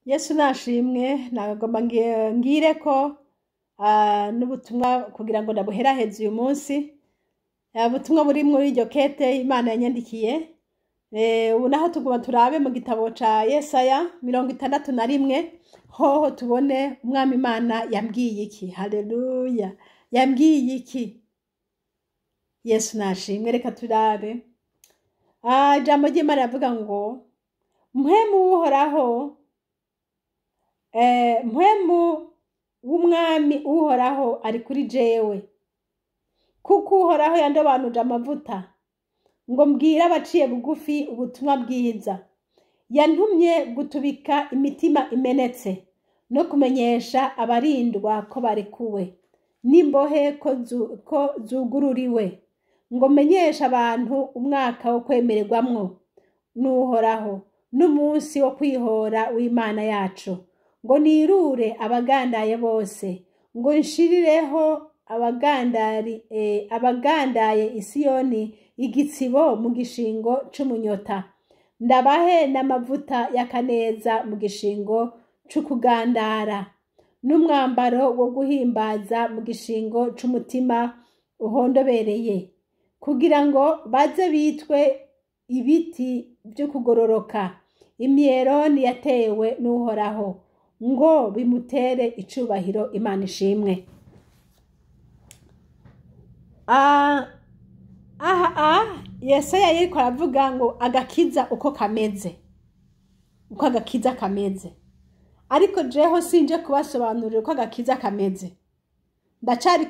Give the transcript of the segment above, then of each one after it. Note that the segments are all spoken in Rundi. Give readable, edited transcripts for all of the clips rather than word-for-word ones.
Yesu nashimwe. Nagomba ngire ko n'ubutumwa kugira ngo ndabuheraheze uyu munsi. Ubutumwa buri muri iryo kete Imana yanyandikiye. Ubu naho tuguma turabe mu gitabo ca Yesaya 61, hoho tubone Umwami Imana yambwiye iki. Haleluya, yambwiye iki? Yesu nashimwe. Reka turabe. Ijambo ry'Imana rivuga ngo mpwemu w'Uhoraho, mpwemu w'Umwami Uhoraho ari kuri jewe, kuko Uhoraho yandobanuje amavuta ngo mbwire abaciye bugufi ubutumwa bwiza, yantumye gutubika imitima imenetse no kumenyesha abarindwa ko barekuwe n'imbohe ko zugururiwe, ngo menyeshe abantu umwaka wo kwemererwamwo n'Uhoraho n'umunsi wo kwihora w'Imana yacu, ngo nirure abagandaye bose, ngo nshirireho abagandaye Isiyoni igitsibo mu gishingo c'umunyota, ndabahe n'amavuta y'akaneza mu gishingo c'ukugandara, n'umwambaro wo guhimbaza mu gishingo c'umutima uhondobereye, kugira ngo baze bitwe ibiti vyo kugororoka, imyeroni yatewe n'Uhoraho, ngo bimutere icubahiro. Imana ishimwe. Aha Yesaya yariko aravuga ngo agakiza uko kameze, uko agakiza kameze. Ariko jeho sinje kubasobanurira uko agakiza kameze, ndacari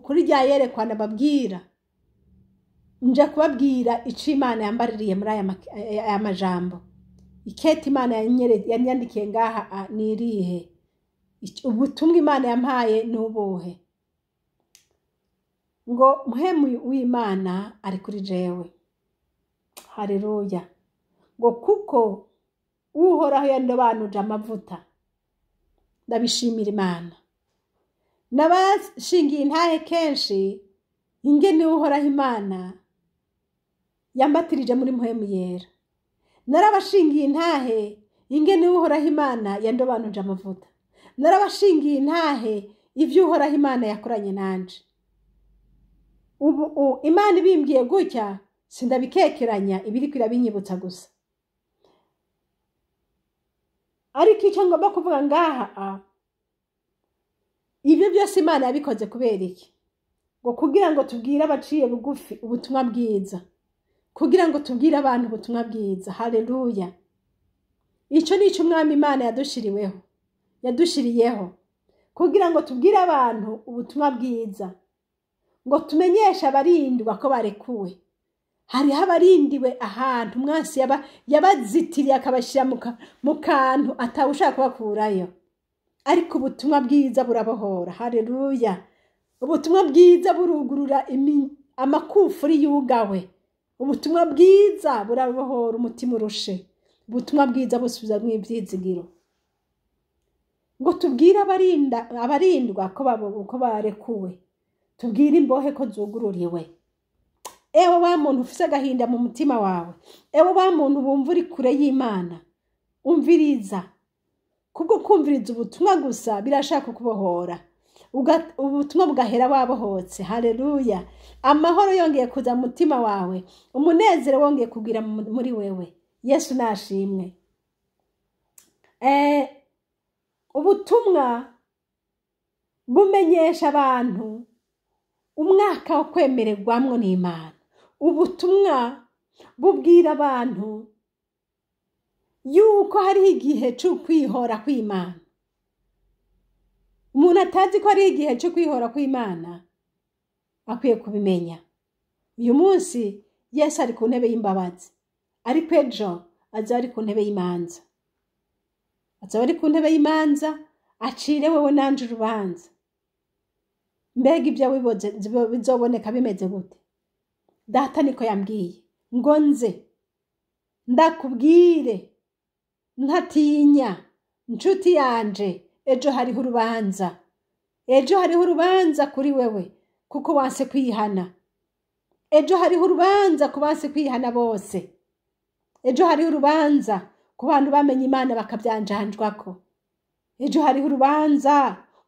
kuri rya yerekwa nababwira. Nje kubabwira ico Imana yambaririye muri aya majambo. Ikete Imana yanyandikiye ngaha ni irihe? Ubutumwa Imana yampaye ni ubuhe? Ngo mpwemu w'Imana ari kuri jewe. Haleluya. Ngo kuko Uhoraho yandobanuje amavuta. Ndabishimira Imana. Nabashingiye intahe kenshi ingene Uhoraho Imana yambatirije muri mpwemu yera. Narabashingiye intahe ingene Uhoraho Imana yandobanuje amavuta. Narabashingiye intahe ivyo Uhoraho Imana yakoranye nanje. Ubu Imana ibimbwiye gutya sindabikekeranya, ibiriko irabinyibutsa gusa. Ariko icyo ngomba kuvuga ngaha, ibyo byose Imana yabikoze kubera iki? Ngo kugira ngo tubwire abaciye bugufi ubutumwa bwiza, kugira ngo tubwire abantu ubutumwa bwiza. Haleluya. Ico nico Umwami Imana yadushiriweho, yadushiriyeho, kugira ngo tubwire abantu ubutumwa bwiza, ngo tumenyeshe abarindwa ko barekuwe. Hariho abarindiwe ahantu umwansi yabazitiriye akabashyira mu kantu atawushaka kubakurayo. Ariko ubutumwa bwiza burabohora. Haleluya. Ubutumwa bwiza burugurura amakufuri yugawe. Ubutumwa bwiza burabohora umutima urushe. Ubutumwa bwiza busubizamwo ivyizigiro. Ngo tubwire abarindwa ko barekuwe, tubwire imbohe ko zugururiwe. Ewe wa muntu ufise agahinda mu mutima wawe, ewe wa muntu wumva uri kure y'Imana, umviriza. Kubwo kumviriza ubutumwa gusa birashaka kubohora. Ubutumwa bugahera wabohotse. Haleluya. Amahoro yongeye kuza mu mutima wawe, umunezero wongeye kugira muri wewe. Yesu nashimwe. Ubutumwa bumenyesha abantu umwaka wo kwemererwamwo n'Imana. Ubutumwa bubwira abantu yuko hariho igihe cyo kwihora kw'Imana. Umuntu atazi ko hariho igihe cyo kwihora kw'Imana akwiye kubimenya. Uyu munsi Yesu ari ku ntebe y'imbabazi, ariko ejo azoba ari ku ntebe y'imanza. Azoba ari ku ntebe y'imanza acire wewe nanje urubanza. Mbega ibyo bizoboneka bimeze gute? Data niko yambwiye ngo nze ndakubwire ntatinya, nshuti yanje, ejo hariho urubanza. Ejo hariho urubanza kuri wewe kuko wanse kwihana. Ejo hariho urubanza ku banse kwihana bose. Ejo hariho urubanza ku bantu bamenye Imana bakabyanjanjwako. Ejo hariho urubanza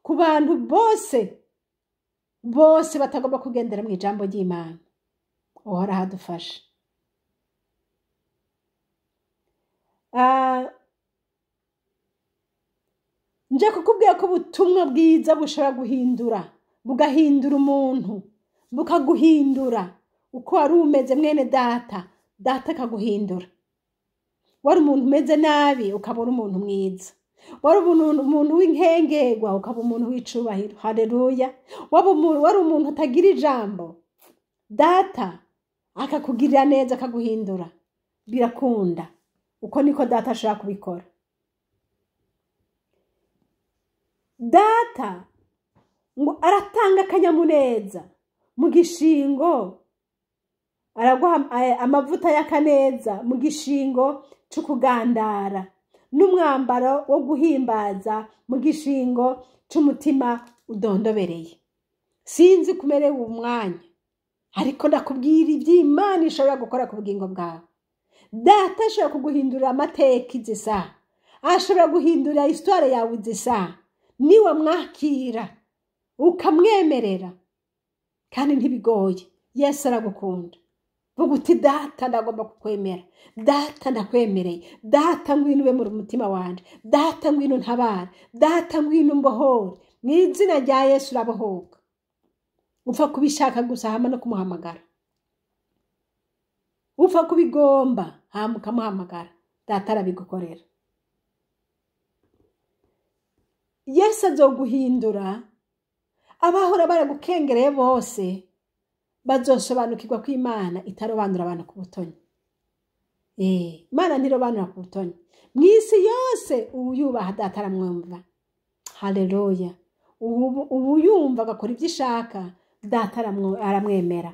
ku bantu bose bose batagomba kugendera mu ijambo ry'Imana. Uhoraho adufashe. Nje kukubwira ko ubutumwa bwiza bushobora guhindura, bugahindura umuntu, bukaguhindura uko wari umeze mwene data, data akaguhindura. Wari umuntu umeze nabi ukaba uri umuntu mwiza, wari umuntu w'inkengerwa ukaba umuntu w'icubahiro. Haleluya. Wari umuntu utagira ijambo, data akakugirira neza akaguhindura. Birakunda. Uko niko data ashobora kubikora. Data ngo aratanga akanyamuneza mu gishingo, araguha amavuta y'akaneza mu gishingo c'ukugandara, n'umwambaro wo guhimbaza mu gishingo c'umutima udondobereye. Sinzi kumerewe umwanya, ariko ndakubwira iby'Imana ishobora gukora ku bugingo bwawe. Data ashobora kuguhindurira amateka izi saha, ashobora guhindura histoire yawe izi saha, niwe mwakira ukamwemerera, kandi ntibigoye. Yesu aragukunda. Vuga uti data ndagomba kukwemera, data ndakwemereye, data ngwino ube mu mutima wanje, data ngwino ntabare, data ngwino mbohore. Mu izina rya Yesu urabohoka. Upfa kubishaka gusa hama no kumuhamagara, upfa kubigomba hama ukamuhamagara, data arabigukorera. Yesu azoguhindura. Abahora baragukengereye bose bazosobanukirwa ko Imana itarobanura abantu ku butoni. Imana ntirobanura ku butoni. Mu isi yose uwuyubaha data aramwumva. Haleluya. Uwuyumva agakora ibyo ishaka, data aramwemera.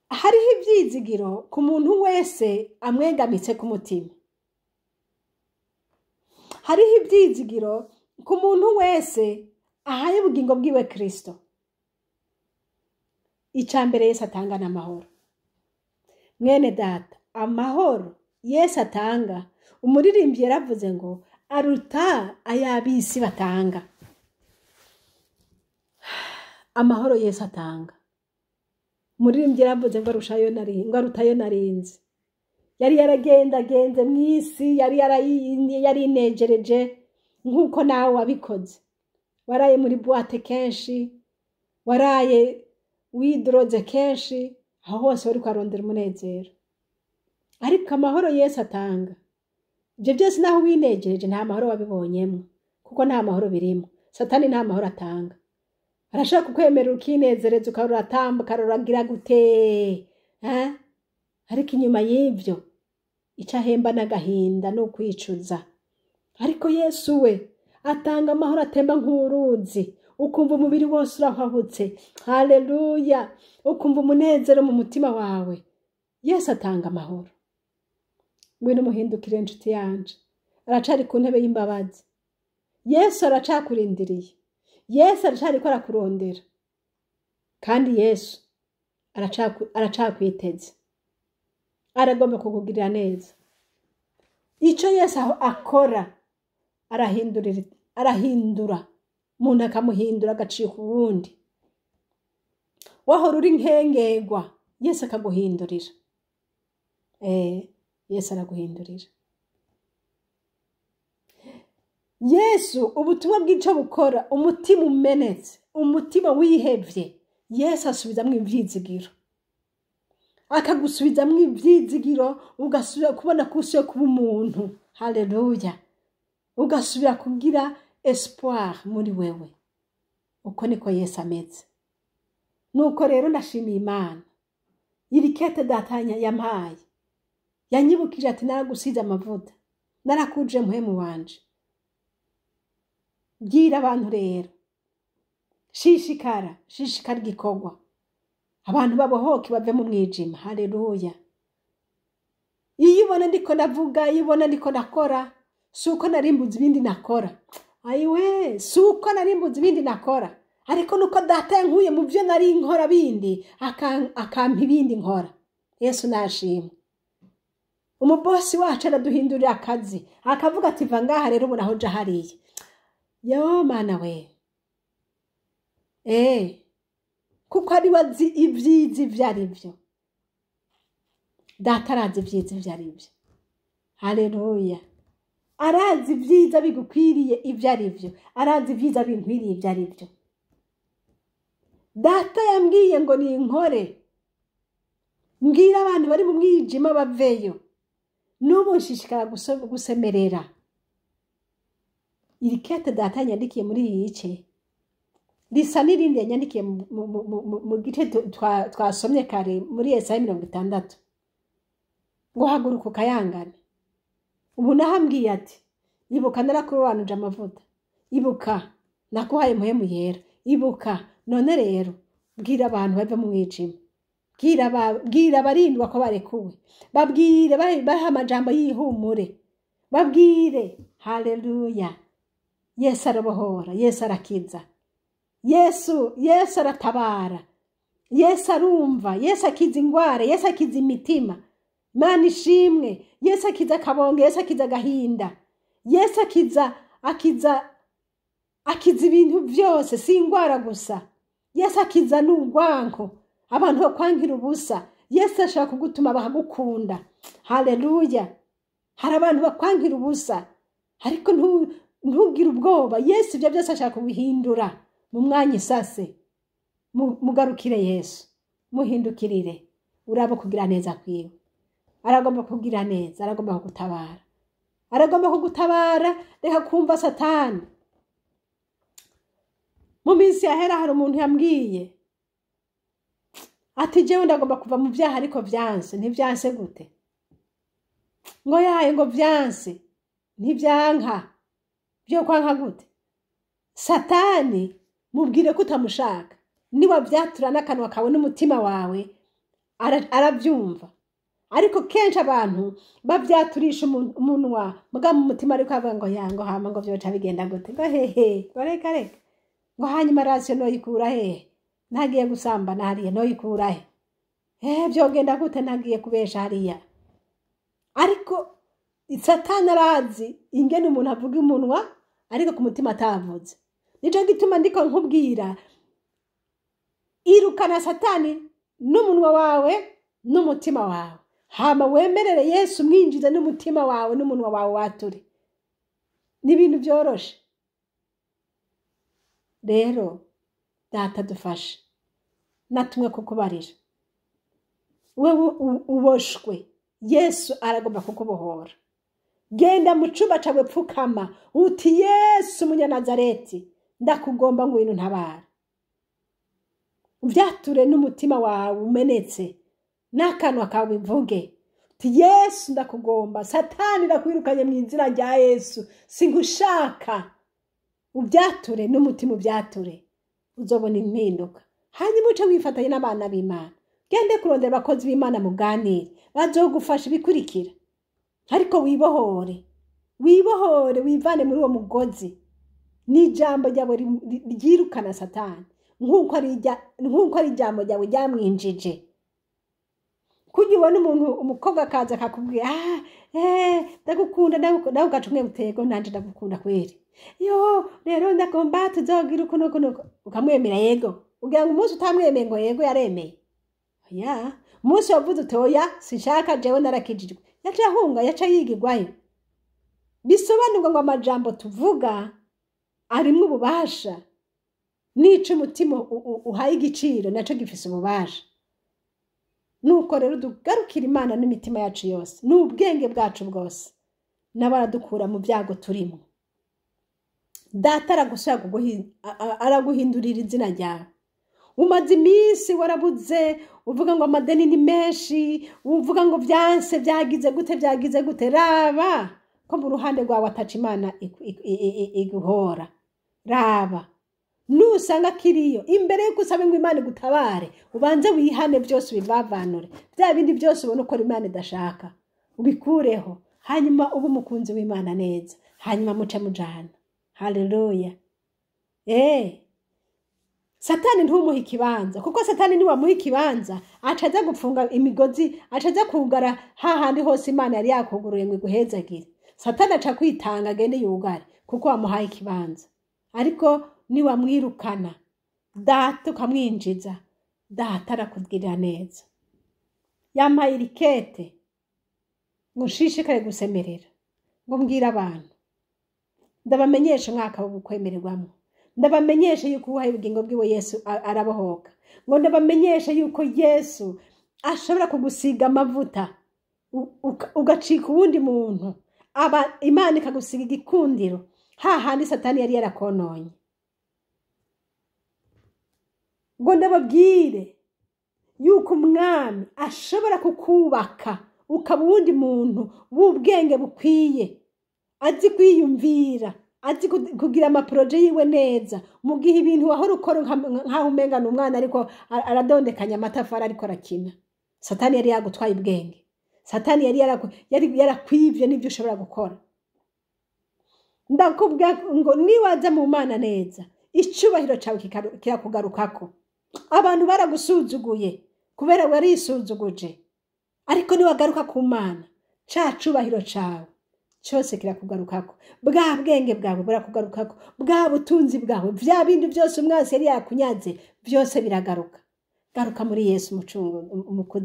Hariho ibyizigiro ku muntu wese amwegamitse ku mutima. Hariho ibyizigiro ku muntu wese ahaye ubugingo bwiwe Kristo. Icya mbere Yesu atanga ni amahoro. Mwene data, amahoro Yesu atanga, umuririmbyi yaravuze ngo aruta ay'ab'isi batanga. Amahoro Yesu atanga, umuririmbyi yaravuze ngo arushayo nari, ngo arutayo narinzi. Yari yaragendagenze mu isi, yari yarinejereje nk'uko nawe wabikoze. Waraye muri boîte kenshi, waraye widroze kenshi, aho hose wari kwarondera umunezero. Ariko amahoro Yesu atanga, ibyo byose naho winejereje nta mahoro wabibonyemo, kuko nta mahoro birimo. Satani nta mahoro atanga. Arashaka kukwemerera ukinezereza, ukaruratamba, ukaruragira gute, ariko inyuma y'ibyo icyo ahemba n'agahinda no kwicuza. Ariko Yesu we atanga amahoro atemba nk'uruzi, ukumva umubiri wose urahahutse. Haleluya. Ukumva umunezero mu mutima wawe. Yesu atanga amahoro. Ngwino umuhindukire inshuti yanje, aracari ku ntebe y'imbabazi. Yesu aracakurindiriye, Yesu aracariko arakurondera, kandi Yesu aracakwiteze, aragomba kukugirira neza. Icyo Yesu akora, arahindura umuntu, akamuhindura agacika uwundi. Wahora uri nkengerwa, Yesu akaguhindurira. Yesu araguhindurira. Yesu ubutumwa bw'icyo bukora, umutima umenetse, umutima wihevye, Yesu asubizamwo ivyizigiro, akagusubizamwo ivyizigiro, ugasubira kubona ko usubiye kuba umuntu. Haleluya. Ugasubira kugira espoir muri wewe. Uko niko Yesu ameze. Nuko rero ndashimiye Imana iri kete data yampaye, yanyibukije ati naragusize amavuta, narakuje muhemu wanje. Bwira abantu rero, shishikara, shishikara igikorwa, abantu babohoke bave mu mwijima. Haleluya. Iyo ubona ndiko ndavuga, iyo ubona ndiko ndakora, si uko narimbuze ibindi nakora. Ayiwe, si uko narimbuze ibindi nakora, Ariko nuko data yankuye mu byo nari nkora bindi, akampa ibindi nkora. Yesu nashimwe. Umubosi wacu araduhindurira akazi, akavuga ati va ngaha rero ubu naho nja hariya. Yo mana we, kuko ari we azi ibyiza ibyo ari byo. Data arazi ibyiza ibyo ari byo. Haleluya. Arazi ibyiza bigukwiriye ibyo ari byo, arazi ibyiza binkwiriye ibyo ari byo. Data yambwiye ngo ninkore, mbwira abantu bari mu mwijima baveyo. N'ubu nshishikara gusemerera. Iri kete data yanyandikiye muri iyi gice risa n'irindi yanyandikiye mu gice twasomye kare muri Yesaya 60, ngo haguruka ukayangane. Ubu nahambwiye ati ibuka narakurobanuje amavuta, ibuka nakuhaye Mpwemu Yera, ibuka none rero bwira abantu bave mu mwijima, bwira abarindwa ko barekuwe, babwire baha amajambo y'ihumure, babwire haleluya. Yesu arabohora, Yesu arakiza, Yesu aratabara, Yesu arumva, Yesu akiza ingwara, Yesu akiza imitima. Mana ishimwe. Yesu akiza akabonge, Yesu akiza agahinda, Yesu akiza ibintu byose, si ingwara gusa. Yesu akiza n'urwanko, abantu bakwangira ubusa. Yesu ashaka kugutuma bakagukunda. Haleluya. Hari abantu bakwangira ubusa, ariko ntugire ubwoba. Yesu ibyo byose ashaka kubihindura mu mwanya isase. Mugarukire Yesu, muhindukirire, uraba kugira neza kwiwe. Aragomba kugira neza, aragomba kugutabara, aragomba kugutabara. Reka kumva Satani. Mu minsi yahera hari umuntu yambwiye ati jewe ndagomba kuva mu byaha ariko vyanse. Ntivyanse gute? Ngo yaye ngo vyanse. Ntivyanka. Byo kwanka gute? Satani mubwire ko utamushaka. Niba vyatura n'akanwa kawe n'umutima wawe, arabyumva. Ariko kenshi abantu bavyaturisha umunwa, muga mu mutima ariko avuga ngo yango hama ngo vyoca bigenda gute, ngo hehe, ngo reka reka, ngo hanyuma rasiyo noyikura hehe, ntagiye gusambana hariya noyikura he, vyogenda gute ntagiye kubesha hariya. Ariko Satani arazi ingene umuntu avuga umunwa ariko ku mutima atavuze. Nico gituma ndiko nkubwira, irukana Satani n'umunwa wawe n'umutima wawe, hama wemerere Yesu mwinjize n'umutima wawe n'umunwa wawe wature. Ni ibintu byoroshe. Rero data dufashe, natumwe kukubarira wewe uboshwe. Yesu aragomba kukubohora. Genda mu cumba cawe, pfukama uti Yesu Munyanazareti, ndakugomba ngwino ntabara. Uvyature n'umutima wawe umenetse, n'akanwa kawe uvuge uti Yesu ndakugomba, Satani ndakwirukanye mu izina rya Yesu, singushaka. Ubyature n'umutima, ubyature, uzobona impinduka. Hanyuma uce wifatanye n'abana b'Imana, gende kurondera abakozi b'Imana muganire, bazogufasha ibikurikira. Ariko wibohore, wibohore, wivane muri uwo mugozi. N'ijambo ryawe ryirukana Satani, nk'uko ari ijambo ryawe ryamwinjije. Kugira ubone umuntu, umukobwa akaza akakubwira ndagukunda, nawe ugaca umwe nanje ndagukunda kweri, yo rero ndagomba tuzogira uku nuku nuku, ukamwemera yego. Ugira ngo umunsi utamwemeye ngo yego yaremeye, oya. Umunsi wavuze uti oya sinshaka jewe narakijijwe, yaca ahunga, yaca yigirwayo. Bisobanurwa ngo amajambo tuvuga arimwo ububasha, n'ico umutima uhaye igiciro naco gifise ububasha. Nuko rero dugarukira Imana n'imitima yacu yose n'ubwenge bwacu bwose, n'abaradukura mu byago turimo. Data araguhindurira izina ryawe. Umaze iminsi warabuze, uvuga ngo amadeni ni menshi, uvuga ngo vyanse, vyagize gute, vyagize gute. Raba ko mu ruhande rwawe ataca Imana iguhora. Raba nusanga kiriyo imbere yuko usaba ngo Imana igutabare, ubanze wihane byose, ubivavanure bya bindi byose ubona uko Imana idashaka, ubikureho, hanyuma ube umukunzi w'Imana neza, hanyuma muce mujana. Haleluya. Satani ntumuha ikibanza, kuko Satani niwamuha ikibanza aca aza gupfunga imigozi, aca aza kugara hahandi hose Imana yari yakuguruye ngo iguhezagire. Satani aca kwitanga agende yugare kuko wamuhaye ikibanza. Ariko niwamwirukana Data ukamwinjiza, Data arakugirira neza. Yampaye irikete ngo nshishikare gusemerera, ngo mbwire abantu, ndabamenyeshe umwaka w'ubukwemererwamo, ndabamenyeshe yuko uwahaye ubugingo bwiwe Yesu arabohoka, ngo ndabamenyeshe yuko Yesu ashobora kugusiga amavuta ugacika uwundi muntu, aba Imana ikagusiga igikundiro hahandi Satani yari yarakononye. Ngo ndababwire yuko umwami ashobora kukubaka ukaba uwundi muntu w'ubwenge bukwiye, azi kwiyumvira, azi kugira amaporoje yiwe neza, mu gihe ibintu wahora ukora nkaho umenga ni umwana ariko aradondekanya amatafari ariko arakina. Satani yari yagutwaye ubwenge, Satani yari yarakwivye n'ivyo ushobora gukora. Ndakubwira ngo niwaza mu Mana neza, icubahiro cawe kirakugarukako. Abantu baragusuzuguye kubera warisuzuguje, ariko niwagaruka ku Mana, ca cubahiro cawe cyose kirakugarukako, bwa bwenge bwawe burakugarukako, bwa butunzi bwawe, vya bindi byose umwansi yari yakunyaze byose biragaruka. Garuka muri Yesu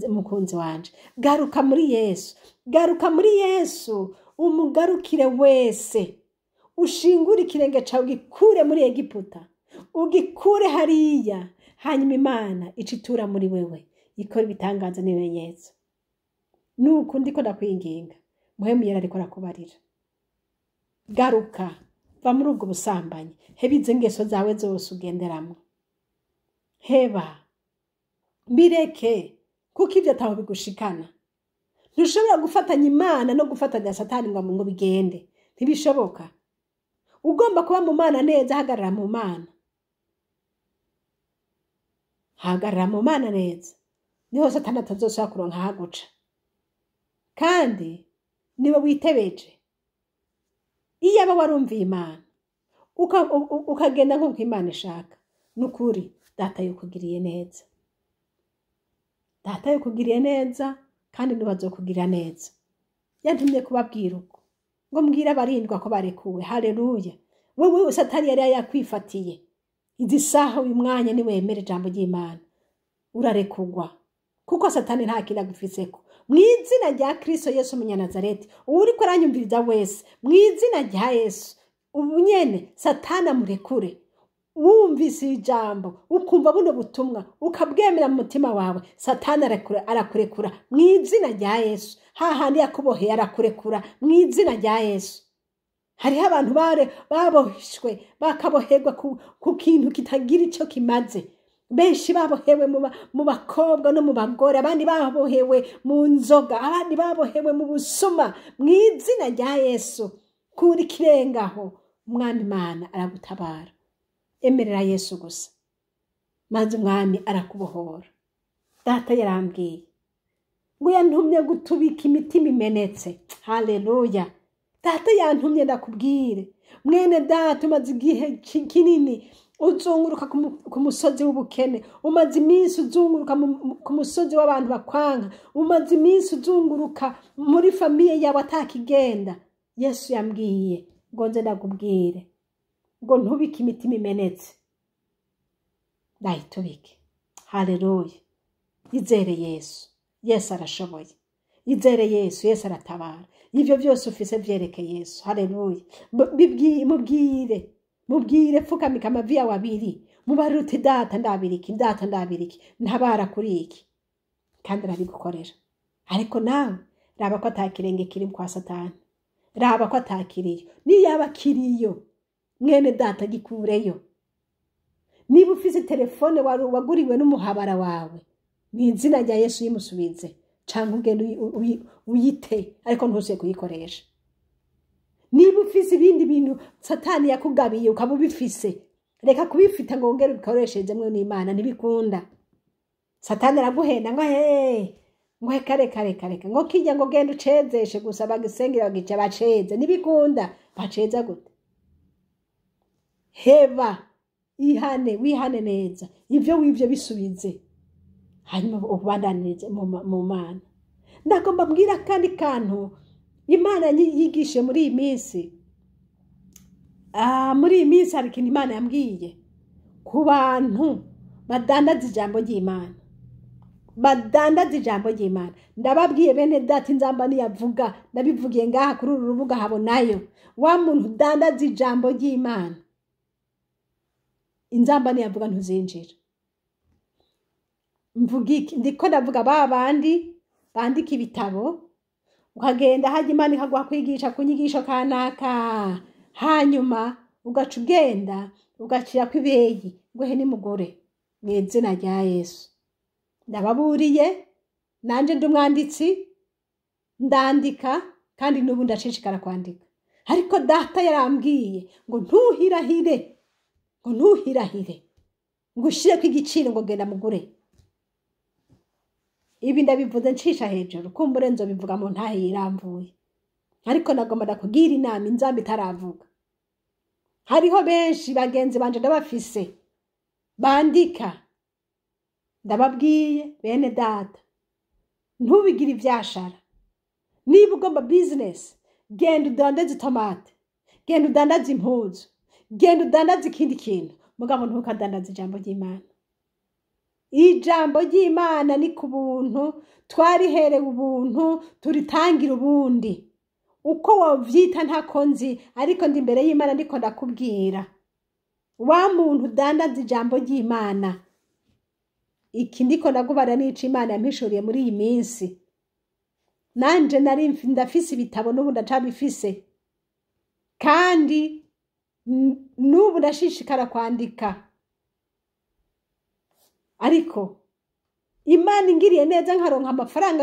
umukunzi wanje, garuka muri Yesu, garuka muri Yesu, umugarukire wese, ushingure ikirenge cawe ugikure muri Egiputa, ugikure hariya, hanyuma Imana icitura muri wewe, ikora ibitangaza n'ibimenyetso. Nuko ndiko ndakwinginga, Muhemu Yera ariko arakubarira, garuka, va muri ubwo busambanyi, heba izo ngeso zawe zose ugenderamwo, heba bireke, kuko ivyo ataho bigushikana. Ntushobora gufatanya Imana no gufatanya Satani ngo bigende, ntibishoboka. Ugomba kuba mu Mana neza, hagarara mu Mana, hagarara mu Mana neza, niho Satani atazosubira kuronka ahaguca. Kandi niwe witebeje, iyo aba warumviye Imana ukagenda nk'uko Imana ishaka, nukuri Data yokugiriye neza, Data yokugiriye neza, kandi niwe azokugirira neza. Yantumye kubabwira uko, ngo mbwire abarindwa ko barekuwe. Haleluya. Wewe Satani yari yakwifatiye, izi saha uyu mwanya niwemere ijambo ry'Imana urarekugwa, kuko Satani nta kintu agufiseko. Mu izina rya Kristo Yesu Umunyanazareti, uwuriko aranyumviriza wese, mu izina rya Yesu, ubu nyene Satani amurekure. Wumvise ijambo, ukumva buno butumwa, ukabwemera mu mutima wawe, Satani arakurekura mu izina rya Yesu. Hahandi yakuboheye arakurekura mu izina rya Yesu. Hariho abantu baboheshwe, bakaboherwa ku kintu kitagira ico kimaze. Benshi babohewe mu bakobwa no mu bagore, abandi babohewe mu nzoga, abandi babohewe mu busuma. Mu izina rya Yesu, kuri kirengaho, Umwami Imana aragutabara. Emerera Yesu gusa, maze Umwami arakubohora. Data yarambwiye ngo yantumye gutubika imitima imenetse. Haleluya. Data yantumye ndakubwire, mwene Data, umaze igihe kinini uzunguruka ku musozi w'ubukene, umaze iminsi uzunguruka ku musozi w'abantu bakwanga, umaze iminsi uzunguruka muri famiye yawe atakigenda. Yesu yambwiye ngo nze ndakubwire ngo ntubike imitima imenetse, ndayitubike. Haleluya. Izere Yesu, Yesu arashoboye. Izere Yesu, Yesu aratabara. Ivyo byose ufise vyereke Yesu. Haleluya. Mubwire, mubwire, pfukamika amavi yawe abiri, mubarire uti Data ndabiriki, Data ndabiriki, ntabara kuri iki, kandi arabigukorera. Ariko nawe raba ko atakirenge kiri kwa Satani, raba ko atakiriyo. Niyaba akiriyo, mwene Data gikureyo. Niba ufise telefone waguriwe n'umuhabara wawe, mu izina rya Yesu yimusubize, canke ugende uyite, ariko ntusuye kuyikoresha. Niba ufise ibindi bintu Satani yakugabiye ukaba ubifise, reka kubifita ngo wongere ubikoresherezemwo n'Imana, ntibikunda. Satani araguhenda ngo he, ngo reka reka reka reka, ngo kirya ngo genda ucezeshe gusa, bagisengera bagica baceze, ntibikunda. Baceza gute? Heba Ihane, wihane neza, ibyo wibyo bisubize, hanyuma ubandanirize mu Mana. Ndagomba mbwira kandi kantu Imana yigishe muri iyi minsi. Muri iyi minsi hari ikintu Imana yambwiye ku bantu badandaza ijambo ry'Imana. Badandaza ijambo ry'Imana. Ndababwiye bene data, inzamba niyavuga, ndabivugiye ngaha kuri uru rubuga habonayo. Wa muntu udandaza ijambo ry'Imana, inzamba niyavuga ntuzinjira. Mvuga iki? Ndiko ndavuga ba bandi bandika ibitabo, ukagenda hajya Imana ikaguha kwigisha ku nyigisho kanaka, hanyuma ugaca ugenda ugacira kw'ibeyi ngo he nimugore, mu izina rya Yesu. Ndababuriye, nanje ndi umwanditsi, ndandika kandi n'ubu ndashishikara kwandika. Ariko data yarambwiye ngo ntuhirahire, ngo ntuhirahire, ngo ushireko igiciro ngo genda mugure. Ibi ndabivuze ncisha hejuru, kumbure nzobivuga mu ntahe yiramvuye. Ariko nagomba ndakugira inama inzamba itaravuga. Hariho benshi bagenzi banje ndabafise bandika, ndababwiye bene data, ntubigire ivyashara. Niba ugomba business, genda udandaze itomate, genda udandaze impuzu, genda udandaze ikindi kintu, mugabo ntukadandaze ijambo ry'Imana. Ijambo ry'Imana ni ku buntu, twariherewe ubuntu, turitangira ubundi. Uko wavyita ntako nzi, ariko ndi imbere y'Imana ndiko ndakubwira. Wa muntu udandaza ijambo ry'Imana, iki ndiko ndakubara n'ico Imana yampishuriye muri iyi minsi. Nanje nari ndafise ibitabo, n'ubu ndacabifise, kandi n'ubu ndashishikara kwandika. Ariko Imana ingiriye neza nkaronka amafaranga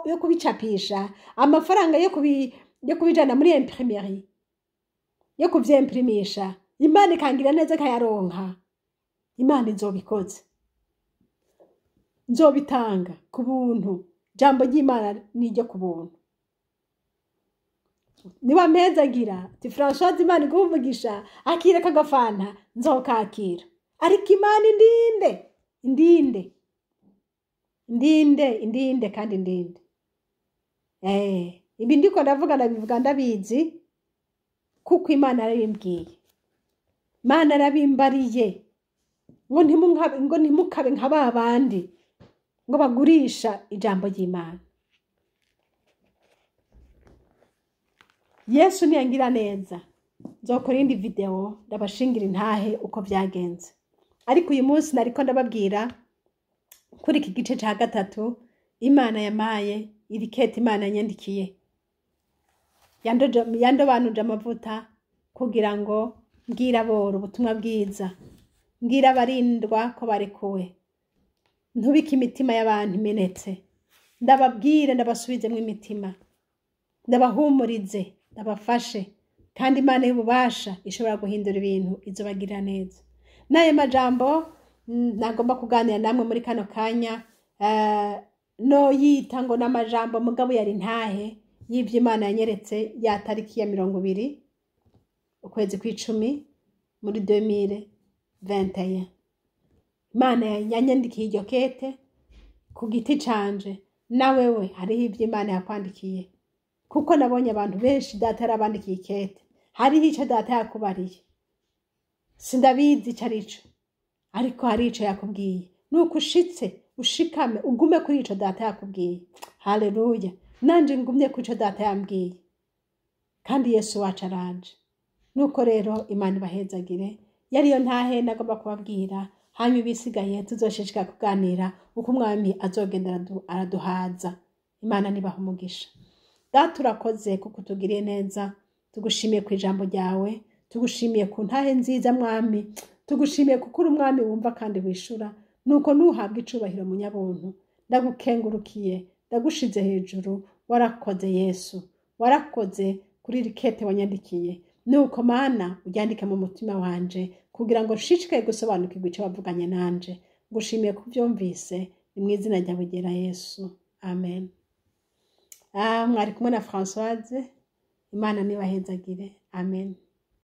yo kubicapisha, amafaranga yo kubijana muri imprimerie, yo kuvyimprimisha, Imana ikangira neza kayaronka, Imana izobikoze, nzobitanga ku buntu. Jambo ry'Imana ni iryo ku buntu. Niba mpezagira ati Françoise Imana iguhe akira kagafanta, nzokakira. Ariko Imana indinde, indinde, indinde, indinde kandi indinde. Ibi ndiko ndavuga ndabivuga ndabizi, kuko Imana yarabimbwiye. Imana yarabimbariye ngo ntimukabe nka ba bandi ngo bagurisha ijambo ry'Imana. Yesu niyangira neza nzokora indi video ndabashingira intahe uko vyagenze. Ariko uyu munsi nariko ndababwira kuri iki gice ca gatatu Imana yamaye irikete Imana yanyandikiye, yandobanuje amavuta kugira ngo mbwira aboro ubutumwa bwiza, mbwira abarindwa ko barekuwe, ntubike imitima y'abantu imenetse, ndababwire ndabasubizemwo imitima, ndabahumurize, ndabafashe, kandi Imana y'ububasha ishobora guhindura ibintu izobagirira neza. N'ayo majambo nagomba kuganira namwe muri kano kanya, no yita ngo n'amajambo mugabo yari ntahe y'ivyo Imana yanyeretse ya tariki ya 20 ukwezi kw'icumi muri 2021. Imana yanyandikiye iryo kete ku giti canje, na wewe hariho ivyo Imana yakwandikiye, kuko nabonye abantu benshi data yarabandikiye ikete, hariho ico data yakubariye, sindabizi ico arico, ariko hari ico yakubwiye. Nuko ushitse ushikame ugume kuri ico data yakubwiye. Haleluya! Nanje ngumye kuri ico data yambwiye, kandi Yesu wacu aranje. Nuko rero Imana ibahezagire. Yariyo ntahe nagomba kubabwira, hanyuma ibisigaye tuzoshishikara kuganira uko umwami azogenda araduhaza. Imana nibaha umugisha. Data urakoze kuko utugiriye neza, tugushimiye ku ijambo ryawe, tugushimiye ku ntahe nziza mwami, tugushimiye kuko uri umwami wumva kandi wishura. Nuko nuhabwa icubahiro munyabuntu, ndagukengurukiye, ndagushize hejuru. Warakoze Yesu, warakoze kuri rikete wanyandikiye. Nuko Mana uryandike mu mutima wanje kugira ngo nshishikare gusobanukirwa ico wavuganye nanje. Ngushimiye kuvyumvise, ni mu izina ryawe ryera Yesu, amen. Mwari kumwe na Françoise. Imana nibahezagire, amen.